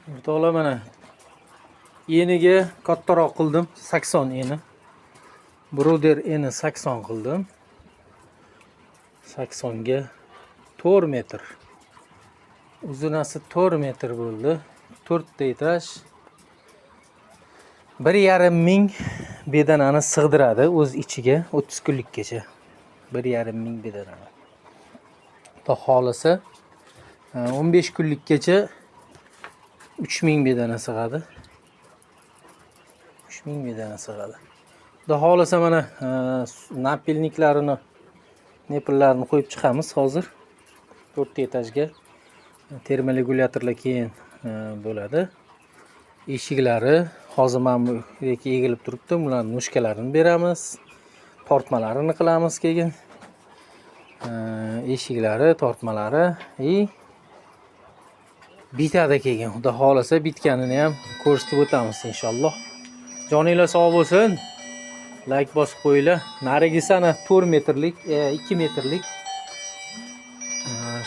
O'rtoqlar, mana eniga kattaroq qildim, 80 eni. Bruder eni 80 qildim. 80 ga 4 metr. Uzunasi 4 metr bo'ldi. 4 ta etaj. 1,5 ming bedanani sig'diradi o'z ichiga 30 kunlikkacha. 1,5 ming bedanani. Xudo xohlasa, 15 kunlikkacha 3000 bedana sig'adi. 3000 bedana sig'adi. Xudo xohlasa, mana напильник larini, ниппель larini qo'yib chiqamiz hozir. 4 ta etajga termoregulyatorlar keyin bo'ladi. Eshiklari hozir mana bu yerga egilib turibdi. Bularni ножка larini beramiz. Tortmalarini qilamiz keyin. Eshiklari, tortmalari и bitadi keyin. Xudo xohlasa, bitganini ham ko'rsatib o'tamiz inshaalloh. Joninglar sog' bo'lsin. Layk bosib qo'yinglar. Narigisi ana 4 metrlik, 2 metrlik.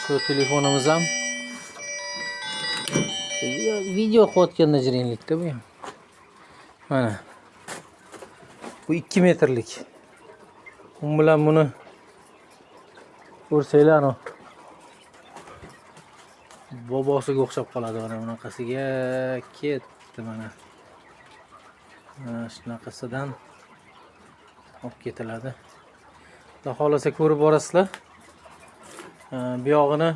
Shu telefonimiz ham video qilayotganda jiringlikda bu ham. Mana. Bu 2 metrlik. Un bilan buni ko'rsanglar, anu bobosiga o'xshab qoladi, mana bunaqasiga ketdi mana. Mana shunaqasidan olib ketiladi. Xudo xohlasa, ko'rib borasizlar. Bu yog'ini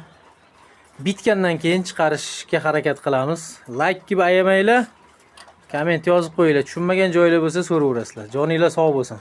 bitgandan keyin chiqarishga harakat qilamiz. Layk gibi ayamanglar. Komment yozib qo'yinglar. Tushunmagan joylar bo'lsa, so'raverasizlar. Joninglar sog' bo'lsin.